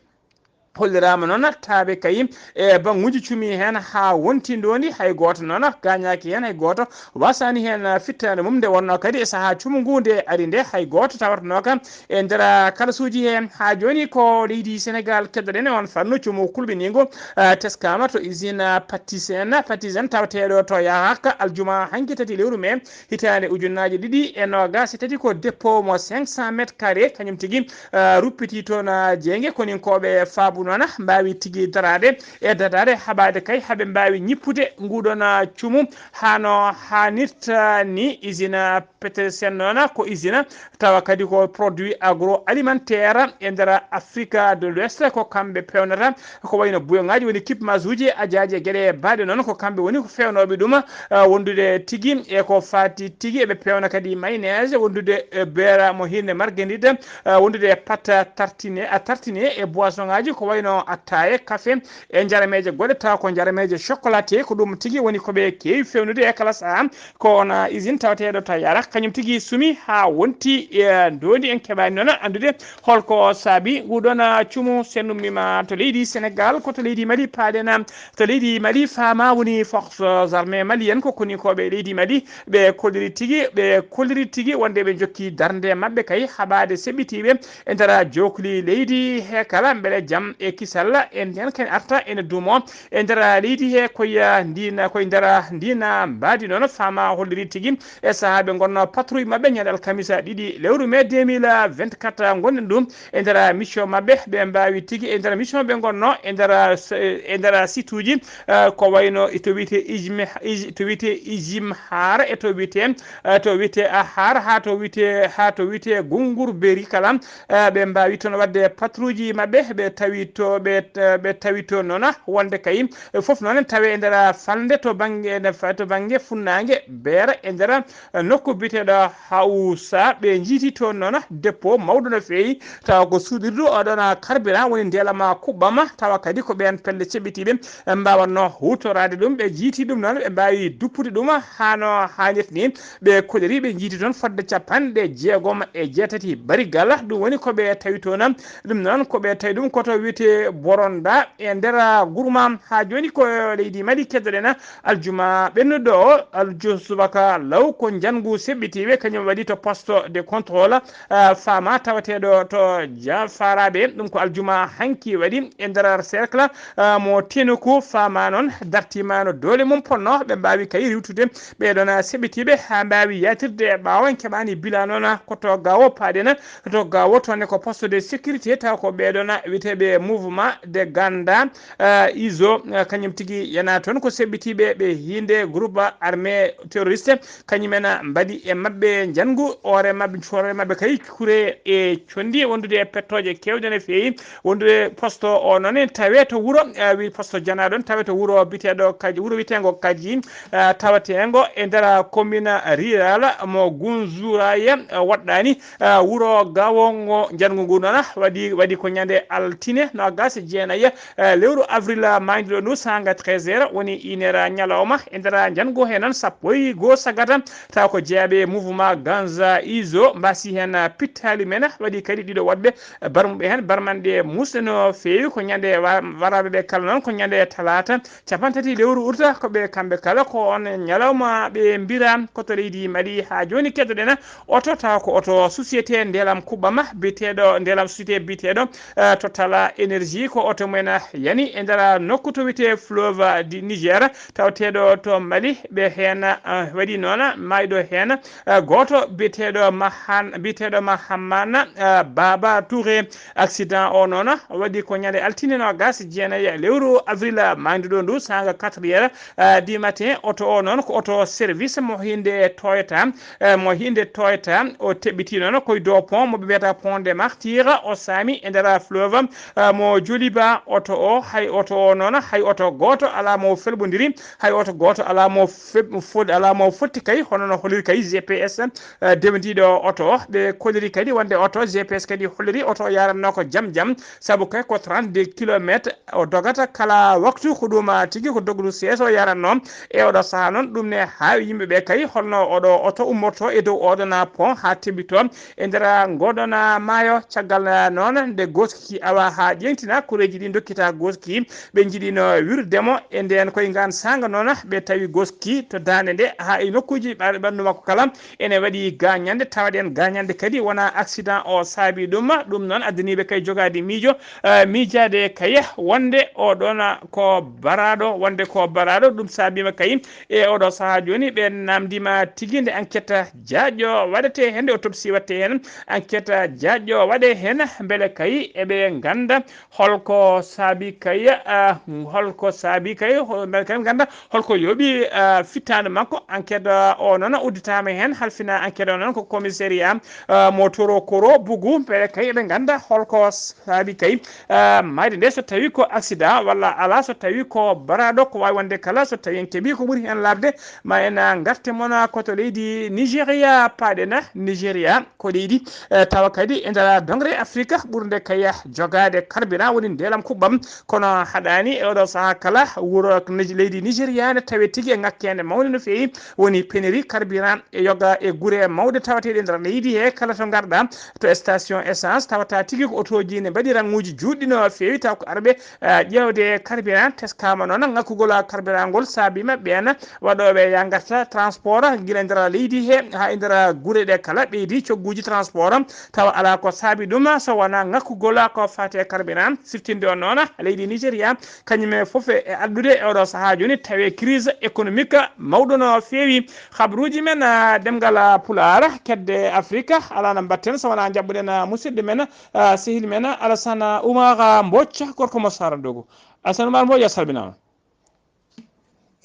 Holliraama noon taaɓe kay e baŋŋuuji cumi heen haa wonti ndoondi, hay gooto noon gaañaaki heen, hay gooto waasaani heen fittaande mum. Nde wonnoo kadi e sahaa cumu ngu nde ari nde, hay gooto tawatanooka e nder kalasuuji heen. Haa jooni ko leydi Senegal keddoɗen e on fannu, cumu kulɓiniingu, ah, teskaama to usine Patisen, Patisen tawateeɗo to Yahak, aljuma hanki tati lewru mee hitaande ujunnaaje ɗiɗi e noogaas e tati, ko dépôt mo cinq cent mètres carrés, kañum tigi, ah, ruppitii toon, ah, jeynge koninkooɓe faabu noon mbaawi tigi daraade e dadaade haɓaade kay haɓe mbaawi ñippude nguɗon, ah, cumu haa no haanirta ni. Usine Petersen noon ko usine tawa kadi ko produit agroalimentaire e nder Afrique de l'Ouest, ko kamɓe pewnata ko wayno buyoŋaaji, woni kipmasuuji, ajaaji e geɗe baaɗe noon, ko kamɓe woni ko fewnooɓe ɗum, ah, wondude tigi e ko faati tigi eɓe pewna kadi mayonnaise, wondude, eh, beera mo hirnde marguerite, ah, wondude e pâte tartine, a tartine e boisonŋaaji ko wayno attaaye, café e njarameeje goɗɗe, tawa ko njarameeje chocolaté, ko ɗum tigi woni ko ɓe keewi fewnude e kala sahaa. Ko on, ah, usine tawateeɗo to Yahak, kañum tigi sumi haa wonti, eh, ndoondi. En keɓaani noon anndude holko saabi nguɗon, ah, cumu. Sen ummiima to leydi Senegal, ko to leydi Mali paaɗen, ah, to leydi Mali, faama woni forces armées maliennes, ko koninkooɓe leydi Mali, ɓe kolliri tigi, ɓe kolliri tigi wonde ɓe jokki darnde maɓɓe kay haɓaade seɓɓitiiɓe e nder jookli leydi he kala, mbele jam e kisal en nden ken arta ene duumo e nder leydi he. Koye ndin, koye nder ndin mbaadi noon, faama holliri tigi e sahaa ɓe ngonno patrouille maɓɓe ñande alkamisa ɗiɗi lewru mee deux mille vingt-quatre ngonɗen ɗum e nder mission maɓɓe, ɓe mbaawi tigi e nder mission ɓe ngonno e nder, e nder site uji, eh, ko wayno e to wiyetee Ijmi-, Ij-, to wiyetee Ijimhaar, e to wiyetee, eh, to wiyetee Ahaar, haa to wiyetee, haa to wiyetee Gungur Beri kala, eh, ɓe mbaawi toon waɗde patrouille maɓɓe, ɓe tawi to ɓe, ɓe tawi to noon, wonde kay fof noon tawe e nder falnde to bannge, to bannge funnaange beera e nder nokku biyeteeɗo Hawsa. Ɓe njiiti toon noon dépôt mawɗo no feewi, tawa ko suuɗirdu oɗon carburant woni ndeelam kuɓɓam, tawa kadi ko ɓeen pelle ceɓitiiɓe mbaawatno huutoraade ɗum. Ɓe njiiti ɗum noon, ɓe mbaawi duppude ɗum haa no haanirta ni. Ɓe koliri, ɓe njiiti toon fodde capanɗe jeegom e jeetati barigal. Ɗum woni ko ɓe tawi toon. Ɗum noon ko ɓe tawi ɗum ko to wiyetee Boronda e nder Gurma. Haa jooni ko leydi Mali keddoɗen aljuma ɓennuɗo o, aljo subaka law ko njanngu seɓɓitiiɓe kañum waɗi to poste de contrôle, ah, Fama tawateeɗo to Jafaraɓe. Ɗum ko aljuma hanki waɗi e nder cercle, ah, mo Tenuku. Fama noon dartiima no doole mum ponno, ɓe mbaawi kay riwtude ɓee ɗoon seɓɓitiiɓe haa mbaawi yaatirde ɓaawo. En keɓaani bila noon ko to Gawo paaɗen, to Gawo toon ne ko poste de sécurité, taw ko ɓee ɗoon wiyeteeɓe mouvement de Ganda, ah, iso, ah, kañum tigi yana toon ko seɓɓitiiɓe ɓe hiinde groupe armé terroriste. Kañum en mbaɗi e maɓɓe njanngu, hoore maɓɓe, hoore maɓɓe kay kure e conndi, wondude e pettooje keewɗe no feewi, wondude poste o noon en tawe to wuro, eh, wi poste Jana ɗoon, tawe to wuro biyeteeɗo Kaji, wuro wiyeteengo Kaji, eh, taweteengo e nder commune rurale mo Gunzuraya, eh, woɗɗaani, eh, wuro Gawongo. Njanngu ngu noon waɗi, waɗi ko ñande altine noogaas e jeenayi, eh, lewru avril, ah, maayduɗo ndu saanga treize heures, woni une heure ñalawma. E nder njanngu he noon sappo e goo sagata, tawa ko jeeyaɓe mouvement Ganza iso mbasi heen, ah, pittaali men, waɗi kadi ɗiɗo woɗɓe, ah, barmuɓe heen, barmanɗe muusɗe no feewi. Ko ñande wa-, waraaɓe ɓe kala noon, ko ñande talaata, capanɗe tati lewru uta, ko ɓe kamɓe kala, ko oon ñalawma ɓe mbira ko to leydi Mali. Haa jooni keddoɗen oto, tawa ko oto société ndeelam kuɓɓam biyeteeɗo, ndeelam société biyeteeɗo, eh, Total Énergie, ko oto mumen yani e nder nokku to wiyetee Fleuve du Niger, tawateeɗo to Mali. Ɓe heen, eh, waɗi noon maayɗo heen, eh, gooto biyeteeɗo Mahan, biyeteeɗo Mahamana, eh, Baba Touré. Accident o noon waɗi ko ñande altine noogaas e jeenayi lewru avril maayduɗo ndu saanga quatre heures, ah, du matin. Oto o noon ko oto service mo hiinde Toyota, eh, mo hiinde Toyota. O teɓɓiti noon koye dow pont mo ɓe mbiyata Pont des Martyrs. O saami e nder fleuve, ah, mo Joliba. Oto o, hay oto o noon, hay oto gooto alaa mo felɓondiri, hay oto gooto alaa mo fe-, fo-, alaa mo fotti kay, hono no holliri kay G P S, eh, dewndiiɗo oto o. Ɓe kolliri kadi wonde oto G P S kadi holliri oto o yaranno ko jam jam, sabu kay ko trente-deux kilomètres o dogata kala waktu. Ko ɗum, ah, tigi ko dogdu seeso o yaranno. E oɗo sahaa noon, ɗum ne haawi yimɓe ɓe kay, holno oɗo oto ummorto e dow oɗon pont haa tebito e nder ngoɗon maayo. Caggal noon, nde gooski awa haa ƴeeŋtina, koreeji ɗi ndokkita gooski, ɓe njiɗino wirde mo. E ndeen koye ngaan saanga noon, ɓe tawi gooski to daande nde haa e nokkuuji ɓa-, ɓanndu makko kala ene waɗi gaañande, tawaɗen gaañande kadi wona accident o saabi ɗum. Ɗum noon addaniiɓe kay jogaade miijo, eh, miijaade kay wonde o ɗoon ko baraaɗo, wonde ko baraaɗo. Ɗum saabiima kay e oɗo sahaa jooni ɓe naamndiima tigi nde enquête jaajɗo waɗetee heen, nde autopsie waɗetee heen, enquête jaajɗo waɗee heen, mbele kay eɓe ngannda holko saabi kay, ah, holko saabi kay, ho-, mbele kay ngannda holko yooɓi, ah, fittaandu makko. Enquête, ah, o noon udditaama heen, halfina enquête o noon ko commissariat, ah, mo Torokoro Bugu, mbele kay eɓe ngannda holko saabi kay, ah, mayde nde, so tawi ko accident walla alaa, so tawi ko baraaɗo, ko waawi wonde kala, so tawi en keɓii ko ɓuri heen laaɓde, ma en, ah, ngarte mon, ah, ko to leydi Nigeria, paaɗen Nigeria, ko leydi, eh, tawa kadi e nder dongre Afrika ɓurnde kay jogaade carburant, woni ndeelam kuɓɓam, kono haɗaani e oɗo sahaa kala wuro Nij-, leydi Nigeria ne tawe tigi e ŋakkeende mawnde no feewi, woni pénurie carburant e yoga e gure mawɗe tawateeɗe nder leydi he. Kala to ngarɗa to station essence, tawata tigi ko otooji ne mbaɗi ranguuji juutɗi no feewi, taw ko arɓe, ah, ƴeewde carburant. Teskaama noon ŋakkugol carburant ngol saabiima ɓeen waɗooɓe ya ngarta transport gila nder leydi he haa e nder gure ɗe kala, ɓeydi cogguuji transport, tawa alaa ko saabi ɗum so wonaa ŋakkugol ko faati e carburant. Siftinde on noon, leydi Nigeria kañum e fof e addude e oɗo sahaa jooni tawi crise économique mawɗo no feewi. Habruuji men, ah, ɗemngal, ah, Pulaar, kedde Afrika, alaa no mbaɗten so wonaa njaɓɓuɗen, ah, musidɗo men, ah, sehil men, Alassane Oumar Mbodj, gorko mo Sarandogo. Alassane Oumar Mbodj, a salminaama.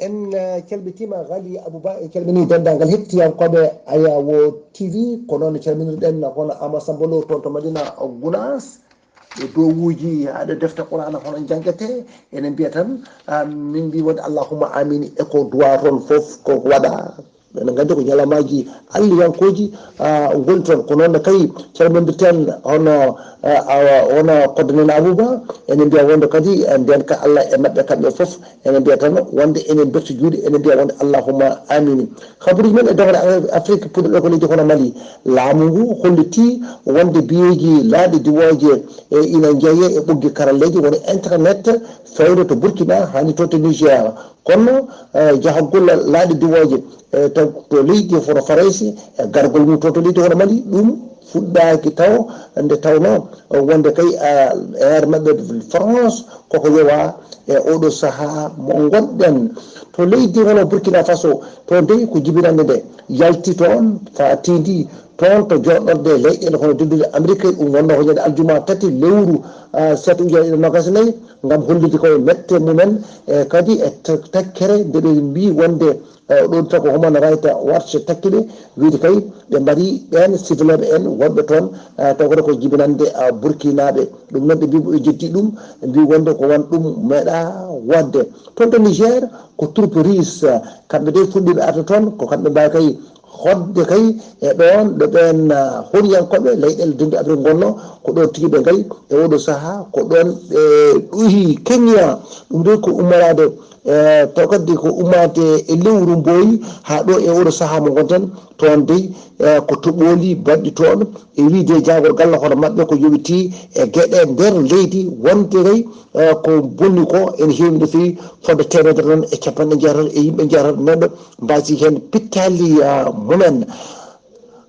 En, eh, calbitiima Ghali Abouba, en calminii denndaangal heɗtiyankooɓe Ayawo T V, ko noon calminirɗen hono Ama Samba Lo toon to Madina Gounass. e dowuuji, haa ɗo defte Qur'aana hono janngetee, enen mbiya tan, ah, min mbi wonde allahumma amin e ko duwa toon fof ko waɗa. Enen nganndi ko ñalawmaaji alliyankooji, ah, ngoni toon. Ko noon ne kay calminirten hono, ah, awa, hono Koddanen Abouba, enen mbiya wonde kadi, eh, ndeen ka Allah e maɓɓe kamɓe fof, enen mbiya tan wonde enen mbirta juuɗe, enen mbiya wonde allahumma amin. Kabaruuji men e doŋre Afrique puɗɗorɗo ko leydi hono Mali. Laamu ngu hollitii wonde biyeeji laaɗe diwooje, e, ina njeeyee e ɓoggi karalleeji woni internet, fewndo to Burkina, haa ni to, to Niger. Kono, eh, jahagol laaɗe diwooje, eh, taw to leydi hono Farayse, e gargol mum to, to leydi hono Mali, ɗum fuɗɗaaki taw, nde tawnoo, eh, wonde kay, ah, heer maɓɓe France koko yowaa e oɗo sahaa mo ngonɗen. To leydi hono Burkina Faso, to dey ko jibinannde nde yalti toon, faa tiindi toon to jooɗorde leyɗeele hono denndude Amérique, ɗum wonnoo ko ñande aljuma tati lewru, ah, sept ujunere e ɗiɗi nogas e nayi, ngam hollude koye mette mumen, e kadi e ta-, takkere nde ɓe mbii wonde, eh, ɗoon taw ko Human Rights Watch takki ɓe, wiide kay ɓe mbarii ɓeen sifileeɓe en wonɓe toon, eh, taw kono ko jibinannde, ah, Burkinaaɓe. Ɗum noon ɓe mbii ɓe jetti ɗum, ɓe mbii wonde ko won ɗum meeɗaa waɗde. Toon to Niger, ko troupe russe, kamɓe de fuɗɗiiɓe arde toon, ko kamɓe mbaawi kay hoɗde kay e ɗoon ɗo ɓeen, ah, horiyankooɓe leyɗeele dennduɗe Afrik ngonnoo, ko ɗoon tigi ɓe ngari. E oɗo sahaa ko ɗoon ɓe ɗohi Kenya, ɗum de ko ummoraade, e taw kadi ko ummaade e lewru Mboyi haa ɗo e oɗo sahaa mo ngonten toon dey, e ko toɓooli baɗɗi toon e wiide jaagorgal hono maɓɓe ko yowitii e geɗe nder leydi wonde kay, e ko bonni ko ene heewi no feewi, fodde teemedere noon e capanɗe jeetati e yimɓe jeetati neɗɗo mbaasi heen pittaali, ah, mumen.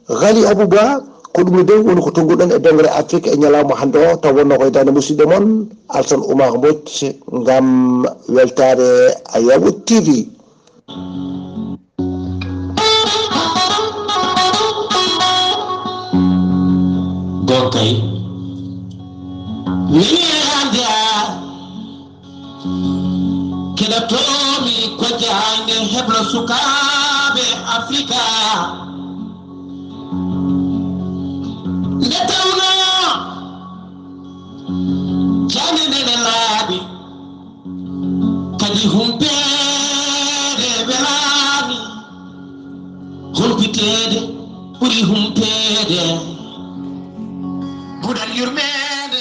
Ghali Abouba, ko ɗum ne de woni ko tonnguɗen e dongre Afrique e ñalawma hannde o, taw wonno ko e dande musidɗo mon Alsan Oumar Mbodj ngam weltaare Ayawu T V. Gonkay. Mini hande a keɗotoomi ko jaange heblo sukaaɓe Afrika. Nde tawno jaange nde ne laaɓi, kadi humpeede welaani, humpiteede ɓuri humpeede. Guɗal yurmeende.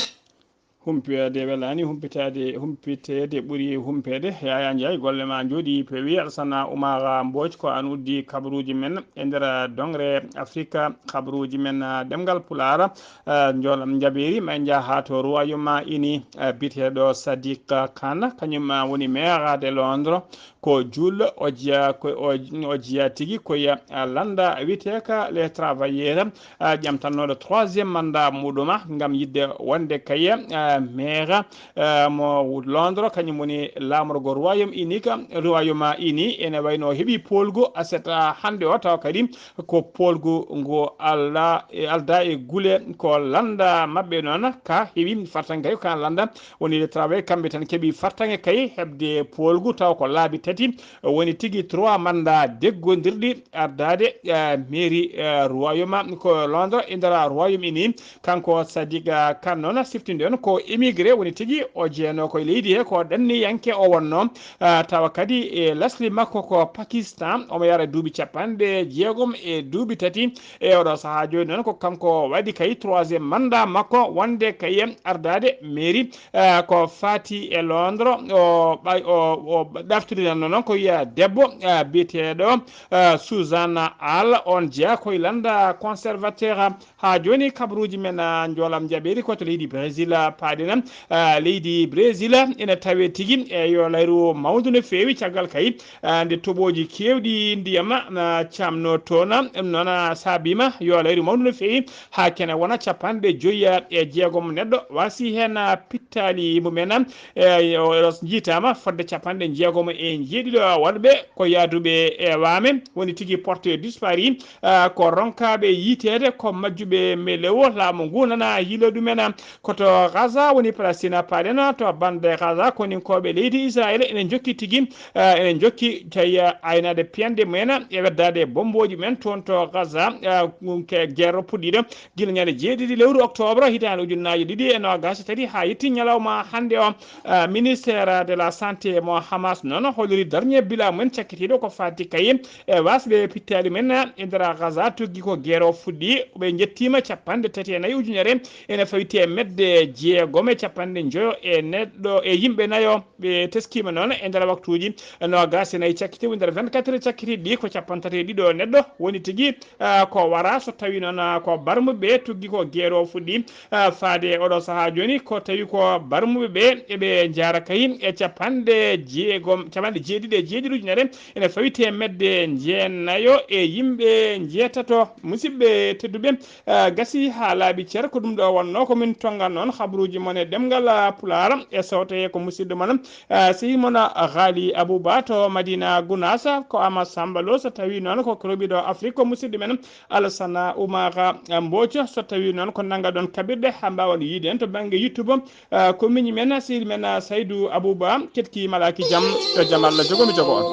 Humpeede welaani, humpitaade, humpiteede ɓuri humpeede. Yaya Ndiaye, golle ma njooɗi peewi. Alsana Oumar Mbodj, ko an uddi kabaruuji men e nder dongre Afrika, kabaruuji men, ah, ɗemngal Pulaar, ah, njoolam njaɓeeri. Ma en njaha haa to Royaume Uni, ah, biyeteeɗo Sadiq Khan, kañum, ah, woni maire de Londres. Ko juulɗo, o jeya ko, o, o jeya tigi ko e, ah, lannda wiyeteeka Les Travailleurs, ah, ƴamtannooɗo troisième mandat muɗum ngam yiɗde wonde kay, ah, maire, ah, mo Londres, kañum woni laamorgo Royaume Uni ka, Royaume Uni ene wayno heɓi poolgu aset, ah, hannde o, tawa kadi ko poolgu ngu alda e, alda e gule, ko lannda maɓɓe noon ka heɓi fartaŋŋe kay, ka lannda woni Les Travailleurs, kamɓe tan keɓi fartaŋŋe kay heɓde poolgu, taw ko laabi tati woni tigi, trois mandat deggondirɗi ardaade, eh, mairie, eh, Royaume ko Londres e nder Royaume Uni. Kanko Sadiq, eh, Khan noon siftinde on ko émigré woni tigi, o jeyanoo ko e leydi he, ko ɗanniyanke o wonno, eh, tawa kadi e lasli makko ko Pakistan, omo yara duuɓi capanɗe jeegom e duuɓi tati. E oɗo sahaa jooni noon ko kanko waɗi kay troisième mandat makko wonde kay ardaade mairie, eh, ko faati e Londres. O ɓay-, o, o ɗaftirinanno noon ko wiya debbo, eh, biyeteeɗo, eh, Suzanne Hall, on jeyaa koye lannda conservateur. Haa jooni kabaruuji men, ah, njoolam njaɓeeri ko to leydi Brésil, ah, paaɗen. Ah, leydi Brésil ina tawee tigi e yo layru mawndu no feewi caggal kay, ah, nde toɓooji keewɗi ndiyam, ah, camno toon. Ɗum noon, ah, saabiima yo layru mawndu no feewi haa kene wona capanɗe joyi e jeegom neɗɗo waasi heen, ah, pittaali mumen. E, o, o njiitaama fodde capanɗe jeegom e njeeɗiɗo wonɓe ko yaaduɓe e waame, woni tigi porté disparu. Ah, ko ronkaaɓe yiiteede ko majjuɓe melewo, laamu ngu nana hiilo ɗumen, ah, ko to Gaza. Haa woni Palestine, paaɗen to bannde Gaza, koninkooɓe leydi Israel ene njokki tigi, eh, ene njokki tawi, eh, aynaade piyanɗe mumen e weddaade bommbooji mumen toon to Gaza, eh, ke- guerre puɗɗiiɗo gila ñande jeeɗiɗi lewru octobre hitaande ujunnaaji ɗiɗi e noogaas e tati haa yetti ñalawma hannde o. Eh, ministère de la santé mo Hamas noon holliri dernier bilan mumen cakkitiiɗo ko faati kay e wasɓe pittaali men e nder Gaza, tuggi ko guerre o fuɗɗi. Ɓe njettiima capanɗe tati e nayi ujunere ene fawiti e medde jeegom e capanɗe njoyo e neɗɗo e yimɓe nayo. Ɓe teskiima noon e nder waktuuji noogaas e nayi cakkitiiɗi, nder vingt-quatre heures cakkitiiɗi ɗi ko capanɗe tati e ɗiɗo neɗɗo woni tigi, ah, ko wara. So tawi noon, ah, ko barmuɓe tuggi ko guerre o fuɗɗi, ah, faade e oɗo sahaa jooni, ko tawi ko barmuɓe ɓe eɓe njaara kay e capanɗe jeegom, capanɗe jeeɗiɗi e jeeɗiɗi ujunere ene fawiti e medde jeenayo e yimɓe njeetato. Musidɓe tedduɓe, ah, gasi haa laaɓi cer, ko ɗum ɗo wonnoo ko min tonngan noon habruuji mon e ɗemngal, ah, Pulaar e sooto e ko musidɗo mon, ah, sehil mon, ah, Ghali Abouba to Madina Gounass, ko Ama Samba Lo, so tawi noon ko keroɓiɗo Afrique ko musidɗo men Alassane Oumar, ah, Mbodj, so tawi noon ko nannga ɗon kaɓirɗe haa mbaawan yiide en to bannge YouTube, ah, ko miñi men, sehil men, ah, Saydou Abouba, ketki malaaki jam, to jam Allah jogo mi jogo on.